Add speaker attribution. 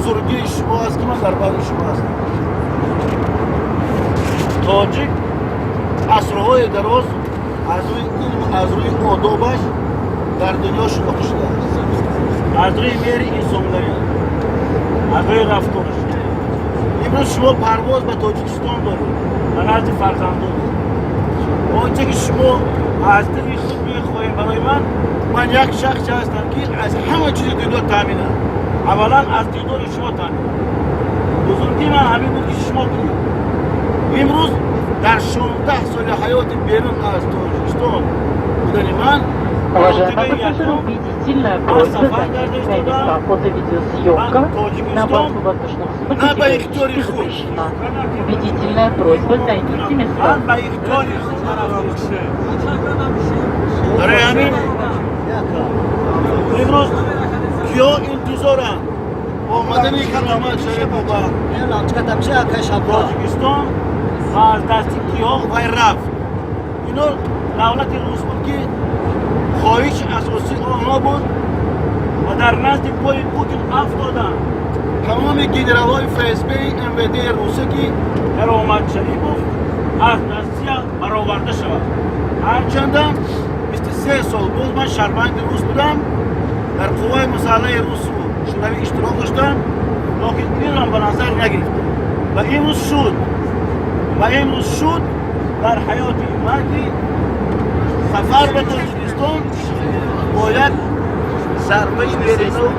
Speaker 1: Бузургии шумо аст, ки ман дар байни шумо ҳастам. Тоҷик асрҳои дароз аз рӯи илм, аз рӯи одобаш дар дунё шинохта шудааст.
Speaker 2: Аз рӯи меҳри инсонгарӣ, аз рӯи рафтораш.
Speaker 1: Имрӯз шумо парвоз ба Тоҷикистон доред.
Speaker 2: Ба назди фарзандон.
Speaker 1: Он че ки шумо
Speaker 2: аз дили худ мехоҳем барои ман,
Speaker 1: ман як шахсе ҳастам, ки аз ҳама чизи дунё таъминам.
Speaker 2: Аввалан аз дидори шумо таъмин. Бузургии ман ҳамин буд, ки шумо будед.
Speaker 1: Имрӯз дар 16 соли ҳаёти берун аз Тоҷикистон будани ман
Speaker 3: Уважаемые пассажиры, убедительная просьба занять свои места. Фото-видеосъемка на борту воздушного судна
Speaker 1: На
Speaker 3: категорически запрещена. Убедительная просьба, займите места.
Speaker 2: Ман ба ихтиёри худ нарафтам.
Speaker 1: Барои ҳамин имрӯз киё интизоранд омадани Каромат Шарипов ба
Speaker 2: Тоҷикистон ва аз дасти киҳо
Speaker 1: вай рафт, ино давлати рус буд, ки хоҳиши асосии онҳо буд
Speaker 2: ва дар назди пои Путин афтоданд.
Speaker 1: Тамоми генералҳои ФСБ, МВД Русия, ки
Speaker 2: Каромат Шарипов аз Россия бароварда шавад.
Speaker 1: Ҳарчандам 23 сол боз ман шаҳрванди рус будам, дар қувваи мусаллаҳи русу шӯравӣ иштирок доштам, лекин инам ба назар нагирифтам. Ва имрӯз шуд, ва имрӯз шуд
Speaker 2: дар ҳаёти ман, ки
Speaker 1: сафар ба Тоҷикистон бо як зарбаи берина.